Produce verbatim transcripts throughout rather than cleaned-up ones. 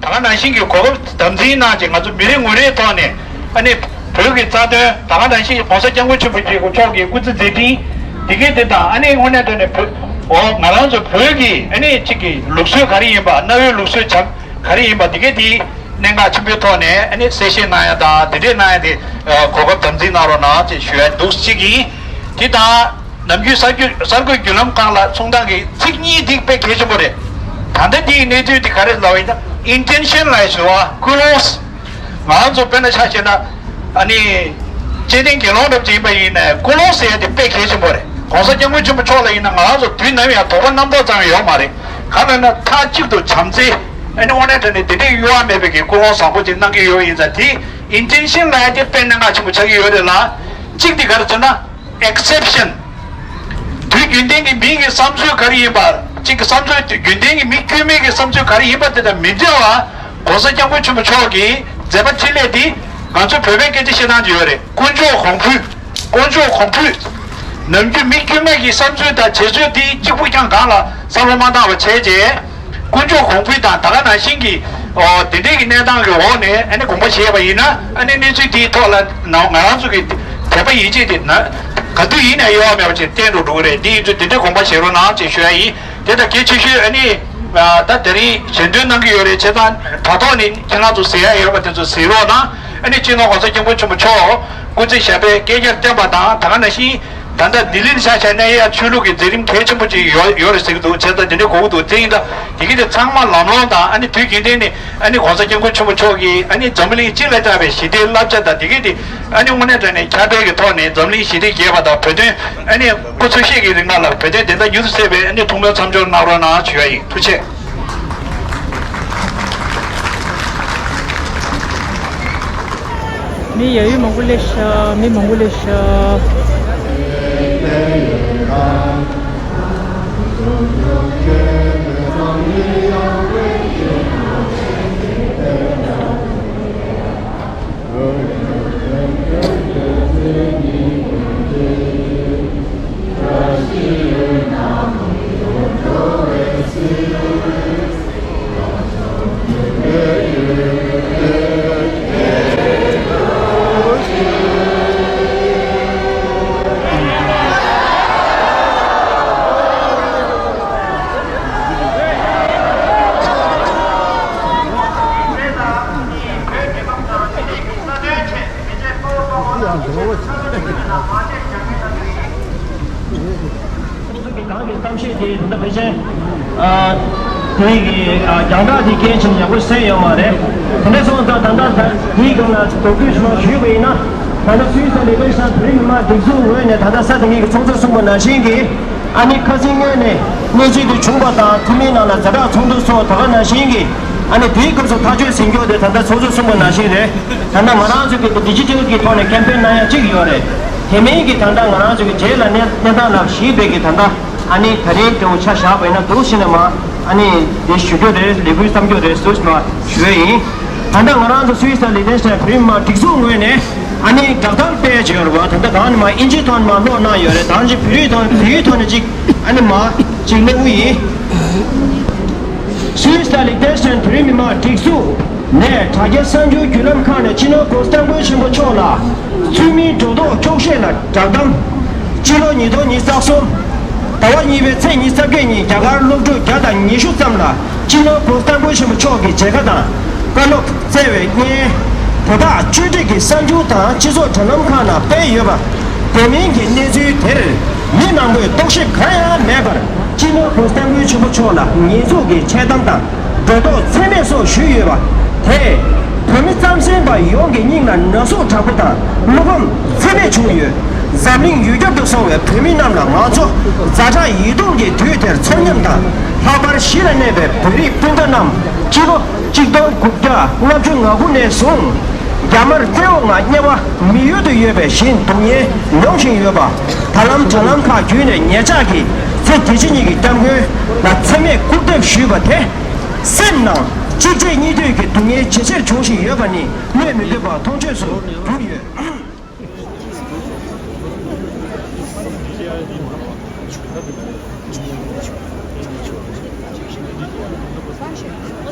ད་ག་ནང་བཞིན་གྱི་གོ་སྐབས་དམ་འཛིན་གནང་བྱས། ང་ཚོ་མི་རེ་ངོ་རེའི་ཐོག་ནས་ཨ་ནི་བོད་ཀྱི་རྩ་དོན། ད་ག་ནང་བཞིན་༸གོང་ས་༸སྐྱབས་མགོན་ཆེན་པོ་མཆོག་གི་སྐུ་ཚེ་མཛད་འཕྲིན་དེ་གའི་དེ་དང་། ཨ་ནི་དངོས་གནས་དྲང་གནས་བོད། འོ་ང་རང་ཚོ་བོད་ཀྱི་ཨ་ནི་གཅིག་གི་ལུགས་སྲོལ་ག་རེ་ཡིན་པ། གནའ་བོའི་ལུགས་སྲོལ་བྱ་ག་རེ་ཡིན་པ། དེ་གའི་དེ་གནད་འགག་ཆེན་པོའི་ཐོག་ནས་ཨ་ནི་གསལ་བཤད་གནང་ཡ་དང་། དེ་འདྲས་གནང་ཡ་དེ་གོ་སྐབས་དམ་འཛིན་གནང་རོགས་གནང་ཅེས་ཞུ་ཡ་འདུག་གཅིག་ཡིན། དེ་དང་། ནམ་རྒྱུན་གསར་འགོད་གསར་འགོད་བརྒྱུད་ལམ་ཁག་ལ་གསུང་སྟངས་ཀྱི་ཚིག་གཉིས་དེ་དཔེ་གལ་ཆེན་པོ་རེད། ད་ལྟ་འདིའི་གནས་ཚུལ་དེ་ག་རེ་ལབ་པ་ཡིན་ན། ཨིན་ཊེན་ཤན་ལབ་ཡ་ཞིག་འདུག་པ། ཀུན་སློང་། ང་རང་ཚོ་དཔེར་ན་ཆ་བཞག་ན་ཨ་ནི་སྐྱེ་ལྡན་དགེ་སློང་འདྲ་པོ་ཅིག་ཡིན་པ་ཡིན་ནའི་ཀུན་སློང་ཟེར་ཡ་དེ་དཔེ་གལ་ཆེན་པོ་རེད། ༸གོང་ས་༸སྐྱབས་མགོན་ཆེན་པོ་མཆོག་ལ་ཡིན་ན་ང་རང་ཚོ་དུས་ནམ་ཡང་དོགས་པ་རྣམ་རྟོག་ཙམ་ཡང་ཡོད་མ་རེད། གང་ལབ་ན་མཐའ་གཅིག་ཏུ་བྱམས་བརྩེ། ཨ་ནི་དངོས་གནས་དྲང་གནས་དེ་འདྲའི་གཡོ་བ་མེད་པའི་གི་ཀུན་སློང་བཟང་པོ་ཅིག་གནང་གི་ཡོད་པ་ཡིན་ཙང་། དེ་ཨིན་ཊེན་ཤན་ལབ་ཡ་དེ་དཔེ་གནད་འགག་ཆེན་པོ་ཆགས་ཀྱི་ཡོད་རེད་ལ། གཅིག་དེ་ག་རེ་ཟེར་ན། ཨེག་སེབ་ཤན། དུས་རྒྱུན་ལྡན་གྱི་མི་གི་བསམ་ཚུལ་ག་རེ་ཡིན་པ། གཅིག་གི་བསམ་ཚུལ། དུས་རྒྱུན་ལྡན་གྱི་མི་དཀྱུས་མའི་གི་བསམ་ཚུལ་ག་རེ་ཡིན་པ་དེ་དང་མི་འདྲ་བ། ༸གོང་ས་༸སྐྱབས་མགོན་ཆེན་པོ་མཆོག་གི་མཛད་པ་འཕྲིན་ལས་འདི་ང་ཚོ་བོད་པའི་སྐད་ཆ་བཤད་སྟངས་ཅིག་ཡོད་རེད། དཀོན་མཆོག་གོང་ཕུད། དཀོན་མཆོག་གོང་ཕུད། ནམ་རྒྱུན་མི་དཀྱུས་མ་གི་བསམ་ཚུལ་དང་བྱེད་ཚུལ་དེ་གཅིག་པུ་རྐྱང་གང་ལ་བསམ་བློ་མ་བཏང་བ་བྱས་རྗེས། དཀོན་མཆོག་གོང་ཕུད་དང་ད་ག་ནང་བཞིན་གྱི། ཨོ། དེ་འདྲའི་གི་གནས་སྟངས་ཀྱི་འོག་ནས་ཨ་ནི་དགོངས་པ་བཞེས་པ་ཡིན་ན། ཨ་ནི་གནས་ཚུལ་དེའི་ཐོག་ལ་ང་ང་རང་ཚོ་གི་དད་པ་ཡིད་ཆེས་དེ་ན་ག་དུས་ཡིན་ན་གཡོ་བ་མེད་པ་ཅིག་བརྟན་དུ་འགྲོ་གི་རེད། འདི་ཡིན་ཚུལ་དེ་འདྲའི་དགོངས་པ་བཞེས་རོགས་གནང་ཅེས་ཞུ་ཡ་ཡིན། དེ་དང་གལ་ཆེ་ཤོས་ཨ་ནི། ད་དེ་རིང་ཞལ་འདོན་གནང་གི་ཡོད་རེད། བྱས་ཙང་དྲ་ཐོག་ནས་ཁྱེད་རང་ཚོ་གཟིགས་ཡ་ཡོད་པ་དེ་ཚོ་གཟིགས་རོགས་གནང་། ཨ་ནི་སྤྱི་ནོར་༸གོང་ས་༸སྐྱབས་མགོན་ཆེན་པོ་མཆོག་སྐུ་ཚེ་ཞབས་པད་བསྐལ་བརྒྱར་བརྟན་པ་དང་། ད་ག་ནང་བཞིན་ད་ལྟ་ལྡི་ལིར་ཆ་བཞག་ན་ཡ་ཆོས་ལུགས་ཀྱི་མཛད་རིམ་གལ་ཆེན་པོ་ཅིག་ཡོད་ཡོད་རེད་ཟེར་གྱི་འདུག་བྱས་ཙང་དེ་འདྲའི་གོ་གི་འདུག་དེ་ཡིན་ད་དེ་གི་དེ་ཚང་མ་ལམ་ལྷོང་དང་། ཨ་ནི་དུས་རྒྱུན་ལྡན་ནས་ཨ་ནི་༸གོང་ས་༸སྐྱབས་མགོན་ཆེན་པོ་མཆོག་གིས་ཨ་ནི་འཛམ་བུ་གླིང་སྤྱི་ལ་བསྐྱངས་པའི་ཞི་བདེའི་བསླབ་བྱ་དང་། དེ་གི་དེ་ཨ་ནི་དངོས་གནས་དྲང་གནས་ཁྱབ་སྤེལ་གྱི་ཐོག་ནས་འཛམ་གླིང་ཞི་བདེ་རྒྱས་པ་དང་། བོད་དོན་ཨ་ནི་སྐུ་འཚོ་གཞེས་ཀྱི་རིང་ལ་ལ་བོད་དོན་བདེན་མཐའ་མྱུར་དུ་གསལ་བའི་ཨ་ནི་ཐུགས་སྨོན་མཚམས་སྦྱོར་གནང་རོགས་གནང་ཞུ་ཡ་ཡིན། ཐུགས་རྗེ་ཆེ། མི་ཡ་ཡུལ་མང་པོ་སླེབས་ཤག་མི་མང་པོ་སླེབས་ཤག་གང་གི་གཏམ་བཤད་དེ་ད་ལྟ་ཕལ་ཆེར། ཨ། དེ་གི་ཨ་རྒྱང་བསྒྲགས་དེ་རྐྱེན་བྱས་ནས་ཡག་པོ་གསན་ཡོད་མ་རེད། དེ་འདྲ་སོང་ཙང་ད་ལྟ་ད་དེའི་སྒང་ལ་དོགས་གཅོད་ཞུ་ཞུས་པ་ཡིན་ན། ད་ལྟ་སུད་སི་ལི་ཏེན་ཤི་ཊེན་བོད་རིགས་མི་མང་སྒྲིག་འཛུགས་ངོས་ནས་ད་ལྟ་ས་དེ་གི་ཚོགས་གཙོ་གསུངས་པ་ནང་བཞིན་གྱི། ཨ་ནི་ཁ་སང་ཉིན་ནས་གནས་ཚུལ་དེ་བྱུང་བ་དང་། འཐུས་མིའི་ནང་ལ་ཛ་དྲག་ཚོགས་འདུ་སོགས་ད་ག་ནང་བཞིན་གྱི། ཨ་ནི་དེའི་སྐབས་སུ་ཐག་གཅོད་ཟིན་རྒྱུ་དེ་ད་ལྟ་ཚོགས་གཙོས་གསུངས་པ་ནང་བཞིན་རེད། ད་ལྟ་ང་རང་ཚོ་གི་ཌི་ཇི་ཊལ་གྱི་ཐོག་ནས་ཀེམ་པེན་གནང་ཡ་གཅིག་ཡོད་རེད། དེ་མིན་གྱི་ད་ལྟ་ང་རང་ཚོ་གི་རྗེས་ལ་གནས་གནས་སྟངས་ལ་གཞིགས་པའི་གི་ད་ལྟ་ཨ་ནི་ད་རེས་དེ་འོ་ཆ་བཞག་པ་ཡིན་ན་འདུག་ཟེར་ནས་མ། ཨ་ནི་དེ་ཞུ་རྒྱུ་རེད། ལས་འགུལ་བརྩམ་རྒྱུ་རེད་ཟེར་མ་ཞུ་ཡ་ཡིན། ད་ལྟ་ང་རང་ཚོ་སུད་སི་དང་ལི་ཏེན་ཤི་ཊེན་བོད་རིགས་མི་མང་སྒྲིག་འཛུགས་ངོས་ནས། ཨ་ནི་བསྒྲགས་གཏམ་སྤེལ་བྱས་ཡོད་རེད་བ། ད་ལྟ་གང་ནས་མ་ཨིན་ཇིའི་ཐོག་ནས་མ་ཀློག་གནང་ཡོད་རེད། ད་ཅི་བོད་ཡིག་ཐོག་བོད་ཡིག་ཐོག་ནས་ཅིག་ཨ་ནི་མ་ཅིག་ཀློག་གི་ཡིན། སུད་སི་དང་ལི་ཏེན་ཤི་ཊེན་བོད་རིགས་མི་མང་སྒྲིག་འཛུགས་ནས་དྲ་རྒྱ་གསར་འགྱུར་བརྒྱུད་ལམ་ཁག་ནས་སྤྱི་ནོར་༸གོང་ས་༸སྐྱབས་མགོན་ཆེན་པོ་མཆོག་ལ་ཚུལ་མིན་སྒྲོ་འདོགས་འཁྱོག་བཤད་ལ་བསྒྲགས་གཏམ། སྤྱི་ལོ་ཉིས་སྟོང་ཉི་ཤུ་རྩ་གསུམ་ཟླ་བ་གཉིས་པའི་ཚེས་ཉི་ཤུ་རྩ་བརྒྱད་ཉིན་རྒྱ་གར་སློབ་ཕྲུག་བརྒྱ་དང་ཉི་ཤུ་ཙམ་ལ་སྤྱི་ནོར་༸གོང་ས་༸སྐྱབས་མགོན་ཆེན་པོ་མཆོག་གི་མཇལ་ཁ་དང་བཀའ་སློབ་སྩལ་བའི་སྙན། དེ་དག་བཅོས་སྒྲིག་གིས་གསར་འགྱུར་དང་སྤྱི་ཚོགས་དྲ་ལམ་ཁག་ནང་སྤེལ་ཡོད་པ། དེ་མིན་གྱི་གནས་ཚུལ་དེར་མི་མང་པོས་རྟོག་ཞིབ་གང་ཡང་མེད་པར་སྤྱི་ནོར་༸གོང་ས་༸སྐྱབས་མགོན་ཆེན་པོ་མཆོག་ལ་ཉེས་འཛུགས་ཀྱི་འཆལ་གཏམ་དང་སྒྲོ་འདོགས་ཚད་མེད་སོགས་ཞུས་ཡོད་པ། དེས་བོད་མི་རྩམ་ཟན་པ་ཡོངས་ཀྱི་སྙིང་ལ་ན་ཟུག་དྲག་པོ་དང་བློ་ཕམ་ཚད་མེད་བྱུང་ཡོད། འཛམ་གླིང་ཡུལ་ཁྱབ་ཏུ་སོང་བའི་བོད་མི་རྣམས་ལ་ང་ཚོ་ཛ་དྲག་ཡིད་གདུང་གི་དུས་དེར་ཚོར་སྙམ་དང་། ལྷག་པར་གཞིས་ལ་གནས་པའི་བོད་རིགས་སྤུན་ཟླ་རྣམས་སྤྱི་ལོ་གཅིག་སྟོང་དགུ་བརྒྱ་ལྔ་བཅུ་ང་དགུ་ནས་བཟུང་རྒྱ་དམར་བཙན་འོག་ནང་དམྱལ་བ་མི་ཡུལ་དུ་ཡོད་པའི་བཞིན་སྡུག་བསྔལ་མྱོང་བཞིན་ཡོད་པ། ད་ལམ་དྲ་ལམ་ཁག་བརྒྱུད་ནས་ཉེ་ཆར་གྱི་ཚེས་བརྒྱད་ཅུ་ཉིན་གྱི་སྐྱབས་མགོན་ལ་མཚན་སྨད་སྐུར་འདེབས་ཞུས་པ་དེ། སེམས་ནང་གཅིག་རྗེས་གཉིས་མཐུད་ཀྱི་སྡུག་བསྔལ་ཇེ་ཆེར་འབྱུང་བཞིན་ཡོད་པ་ནི་སྨོས་མི་འདོད་པར་མཐོང་ཆོས་སུ་གྱུར་ཡོད།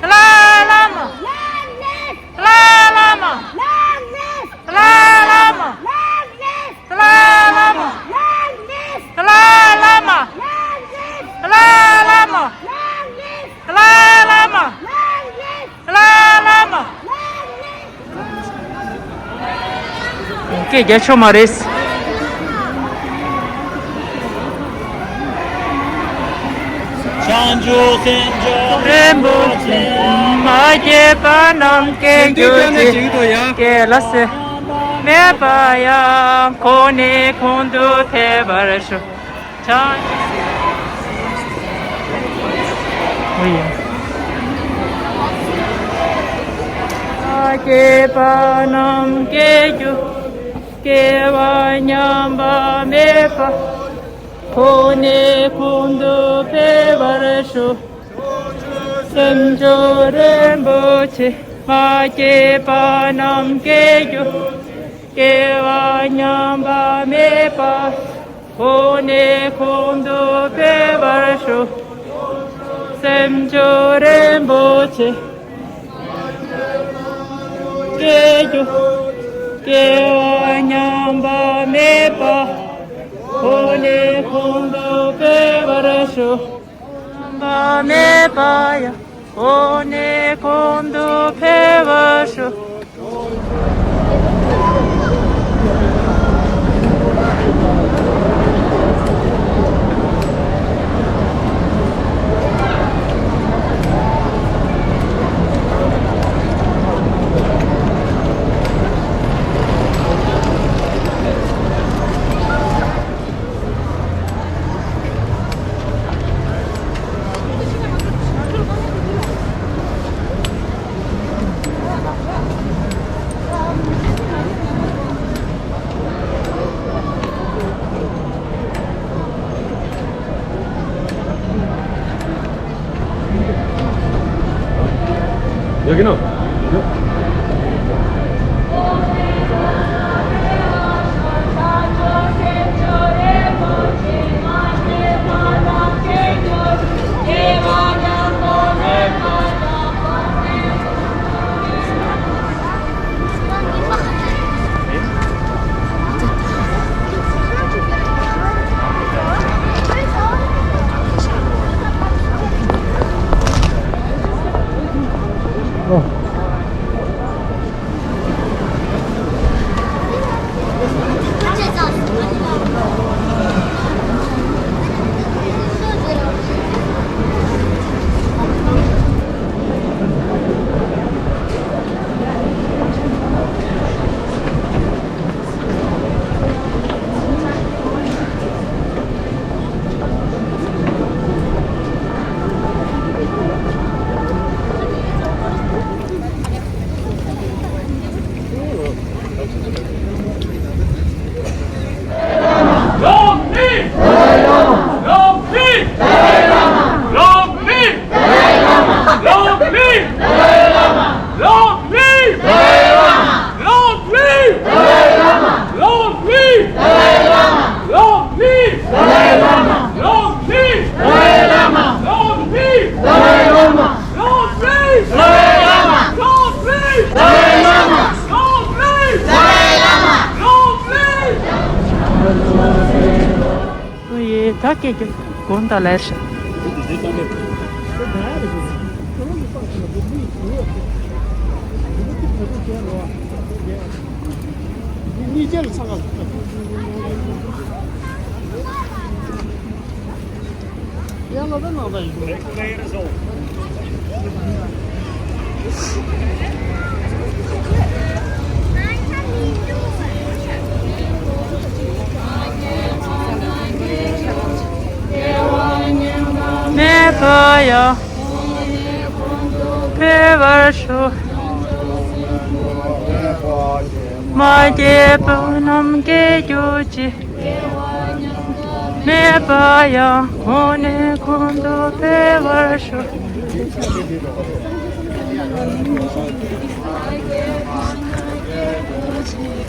Dalai Lama! Long live! Dalai Lama! Long live! Dalai Lama! Long live! Dalai Lama! Long live! Dalai Lama! Long live! Dalai Lama! Long live! Dalai Lama! Long live! Dalai Lama! Long live! སྐད་རྒྱག་ཆོག་མ་རེད། བྱང་ཆུབ་སེམས་མཆོག་རིན་པོ་ཆེ། མ་སྐྱེས་པ་རྣམས་སྐྱེ་གྱུར་ཅིག་སྐྱེས་ལ་སེམས་མེད་པ་ཡང་། གོང་ནས་གོང་དུ་འཕེལ་བར་ཤོག་ཆ། ཨོ་ཡ། སྐྱེས་པ་རྣམས་སྐྱེ་གྱུར། སྐྱེ་བ་ཉམས་པ་མེད་པ། གོང་ནས་གོང་དུ་འཕེལ་བར་ཤོག་སེམས་མཆོག་རིན་པོ་ཆེ། མ་སྐྱེས་པ་རྣམས་སྐྱེ་གྱུར། སྐྱེ་བ་ཉམས་པ་མེད་པ། གོང་ནས་གོང་དུ་འཕེལ་བར་ཤོག་སེམས་མཆོག་རིན་པོ་ཆེ། སྐྱེ་གྱུར། སྐྱེ་བ་ཉམས་པ་མེད་པ། གོང་ནས་གོང་དུ་འཕེལ་བར་ཤོག་ཉམས་པ་མེད་པ་ཡང་། གོང་ནས་གོང་དུ་འཕེལ་བར་ཤོག་ཨོ། ད་སྐད་རྒྱབ་དགོངས་དག་ལབ་ཤག་མེད་པ་ཡང་འཕེལ་བར་ཤོག་མ་སྐྱེས་པ་རྣམས་སྐྱེ་གྱུར་ཅིག་མེད་པ་ཡང་གོང་ནས་གོང་དུ་འཕེལ་བར་ཤོག་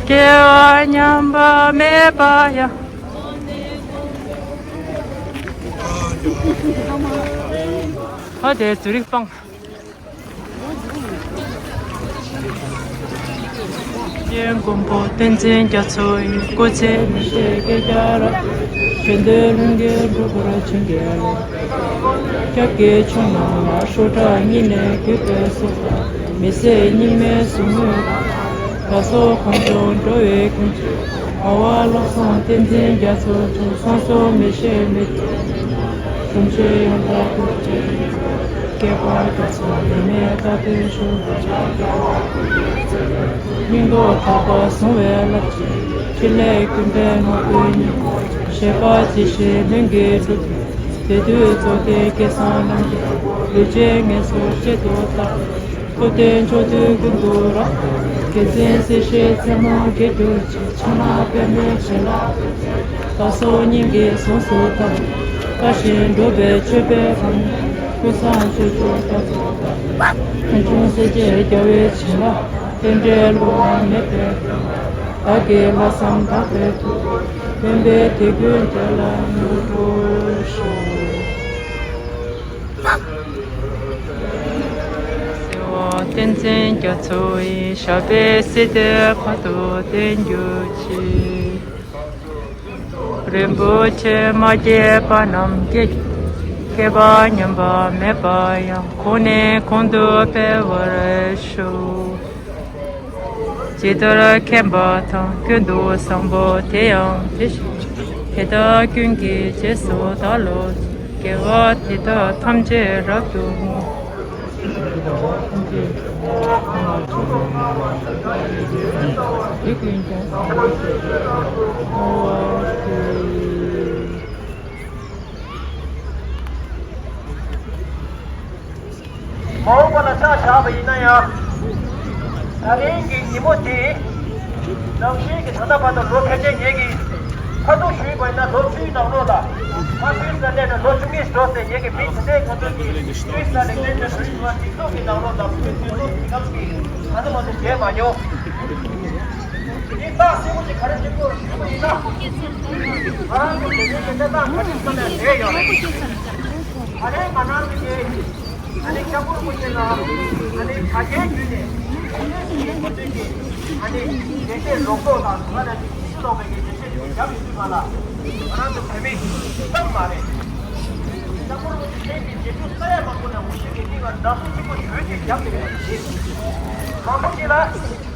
སྐྱེ་བ་ཉམས་པ་མེད་པ་ཡང་། ཧ་དེ་ཛུ་རིག་སྤང་། ཡོན་མགོན་པོ་བསྟན་འཛིན་རྒྱ་མཚོ་ཡི་སྐུ་ཚེ་མི་ཤེས་སྐྱེ་རྒྱ་ར། བྱོན་དུས་ལྷུན་གྱིས་འགྲུབ་པར་བྱིན་གྱིས་རློབས། སྐྱབས་ཀྱི་མཆོག་རྣམས་ལ་ཤོག་ཁྲག་སྙིང་ནས་གུས་པས་གསོལ། མི་ཟད་རྙིང་མའི་གཟུགས་མོས། ད་སོགས་གང་བྱུང་འགྲོ་བའི་ཀུན། འོ་བ་བློ་བཟང་བསྟན་འཛིན་རྒྱ་མཚོ་མཆོག་བསམ་སོགས་མི་ཤེས་མི་ཐུབ། གྲོང་ཁྱེར་ཡང་དག་ཏུ་སྐྱེས། བསྐལ་པ་རྒྱ་མཚོ་ལས་མེད་རྟག་ཏུ་བཞུགས། སྙིང་ཐག་པ་བཟུང་བའི་རླབས་ཀྱིས། ཕྲིན་ལས་ཀུན་ཕན་ནོར་བུའི་སྙིང་པོ། བཞེད་པ་ཇི་བཞིན་ལྷུན་གྱིས་གྲུབ། དེ་དུས་རྫོགས་ལྡན་སྐལ་བཟང་རྣམས་ཀྱིས། ལུས་ཅན་ངན་སོང་གཅིག་ཏུ་བརྟགས། ཐུབ་བསྟན་ཕྱོགས་དུས་ཀུན་ཏུ་རབ། རྒྱལ་མཚན་སྲིད་ཞིའི་མཚན་མོ་རྒྱས་གྱུར་ཅིག་ཕྱག་ན་པདྨོའི་བྱིན་རླབས། ད་སོགས་སྙིང་གི་གཟུངས་སུ་བཏབ། བཀའ་བཞིན་སྒྲུབ་པའི་མཆོད་པའི་ལྷ་མོ། ཀུན་བཟང་སྤྱོད་མཆོག་རྟག་ཏུ་བདག་ཁམས་ཆུང་སྲས་བཅས་རྒྱལ་བའི་བྱིན་རླབས། རྟེན་འབྲེལ་བསླུ་བ་མེད་པའི་བདག་གི་ལྷག་བསམ་དག་པའི་མཐུ། བསྟན་པའི་དེད་དཔོན་རྒྱ་ལ་མྱུར་འགྲུབ་ཤོག་བསྟན་འཛིན་རྒྱ་མཚོ་ཡི། ཞབས་པད་སྲིད་མཐའི་བར་དུ་བརྟན་གྱུར་ཅིག་རིན་པོ་ཆེ་མ་སྐྱེས་པ་རྣམས་སྐྱེ། བསྐལ་པ་ཉམས་པ་མེད་པ་ཡང་། གོང་ནས་གོང་དུ་འཕེལ་བར་ཤོག་ཇི་ལྟར་མཁྱེན་པ་དང་། ཀུན་ཏུ་བཟང་པོ་དེ་ཡང་དེ་བཞིན། དེ་དག་ཀུན་གྱི་རྗེས་སུ་བདག་སློབ་ཅིང་། དགེ་བ་འདི་དག་ཐམས་ཅད་རབ་ཏུ་བསྔོ། མ་འོངས་པ་ལ་ཆ་བཞག་པ་ཡིན་ན་ཡང་། ད་རིང་གི་ཉིན་མོ་འདི། ནང་བཞིན་གྱི་ད་ལྟ་བར་དུ་ལོ་ཕལ་ཆེར་ངེད་ཀྱིས་ཁ་ཐུག་ཞུས་པ་ཡིན་ན་ལོ་བཅུའི་ནང་ལོགས་ལ། མ་བཅུའི་ས་གནས་ནས་ལོ་བཅུ་གཉིས་འགྲོ་ཟེར། ངེད་ཀྱི་མི་དེ་འདྲའི་ཁོ་ཚོ་གིས་བཅུའི་ས་ནས་གནས་ཚུལ་ཞུས་པ་སྒྲིག་འཛུགས་ཀྱི་ནང་ལོགས་དང་བོད་དོན་ལུགས་འདི་གམ་གྱིས་ད་ལྟ་བར་དུ་བྱས་མ་མྱོང་། འདི་རྟགས་གསལ་པོ་ཞིག་ག་རེ་ཞིག་དགོས་ཞུས་པ་ཡིན་ན། ང་རང་གི་དེ་རིང་གི་གནས་སྟངས་ག་ཅིག་ས་ནས་རེད་ཡོད་རེད། ད་རེས་ང་རང་གི་དེ། ཨ་ནི་སྐྱབས་མགོན་རིན་པོ་ཆེ་ལ་ཨ་ནི་དྲ་རྒྱའི་བརྒྱུད་ནས་ཨ་ནི་ཁོ་ཚོས་ཀྱི་ཨ་ནི་ལས་བྱེད་ལོག་ལྟོགས་དང་དུ་བ་ལ་ནི་ཉི་ཤུ་ལོག་པའི་གི་ལས་བྱེད་ཅིག་བརྒྱབ་ཡོད་དུས་ང་ལ་ང་རང་ཚོ་བོད་མི་གཏམ་མ་རེད། སྐྱབས་མགོན་རིན་པོ་ཆེ་གི་རྗེས་འཇུག་ས་ཡ་མང་པོ་ནས་འུ་ཆོས་ཀྱི་མིག་ལ་འདྲ་མཚུངས་གཅིག་པུ་བྱོས་ཏེ་བརྒྱབ་ཡོད་པ་རེད། མང་པོ་ཅིག་ལ།